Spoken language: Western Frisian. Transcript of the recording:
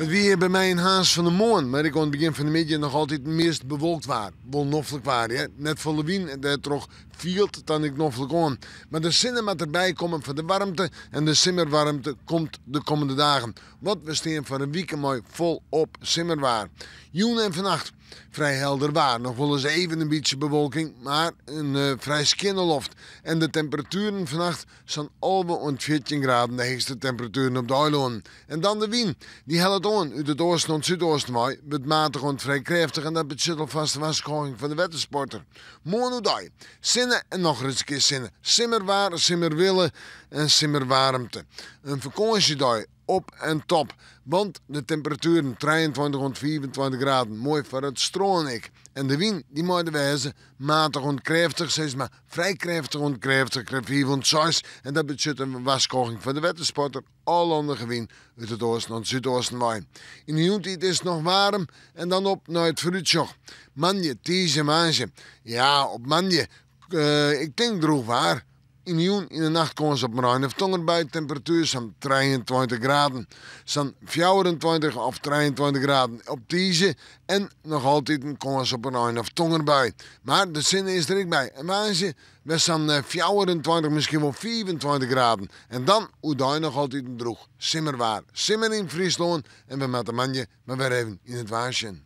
It wie hjir by my yn Harns fan 'e moarn, mar ek oan it begjin fan de middei noch altyd meast bewolkt waar. Wol noflik waar, hear. Net folle wyn en dêrtroch fielt it dan ek noflik oan. Mar de sinne moat derby komme foar de waarmte en de simmerwaarmte komt de kommende dagen. Want we stean foar in wike mei folop simmerwaar. Jûn en fannacht frij helder waar, noch wolris even in bytsje bewolking, mar in frij skjinne loft. En de temperatueren fannacht Sa'n 11 oant 14 graden de heechste temperatueren op de eilânnen. En dan de wyn. Dy hellet oan út it oasten oant súdoasten wei, wurdt matich oant frij krêftich en dat betsjut alfêst in warskôging foar de wettersporter. Moarn oerdei, sinne en nochris in kear sinne. Simmerwaar, simmerwille en simmerwaarmte. In fakânsjedei op en top. Want de temperatueren 23 oant 25 graden, moai foar it strân ek. En de wyn, dy mei der wêze, matich oant krêftich, sis mar Frij krêftich oant krêftich, krêft 5 oant 6 en dat betsjut in warskôging foar de wettersporter, ôflandige wyn út it oasten oant súdoasten wei. Yn de jûntiid is it noch waarm en dan op nei it foarútsjoch. Moandei, tiisdei en woansdei. Ja, op moandei, ik tink drûch waar. Yn de jûn, yn de nacht kâns op in rein of tongerbui, temperatuer sa'n 23 graden. Sa'n 24 of 23 graden op tiisdei en noch altiten kâns op in rein of tongerbui. Mar de sinne is der ek by en woansdei wer sa'n 24, miskien wol 25 graden. En dan oerdei noch altiten drûch simmerwaar. Simmer yn Fryslân en we moatte moandei mar wer even yn it waar sjen.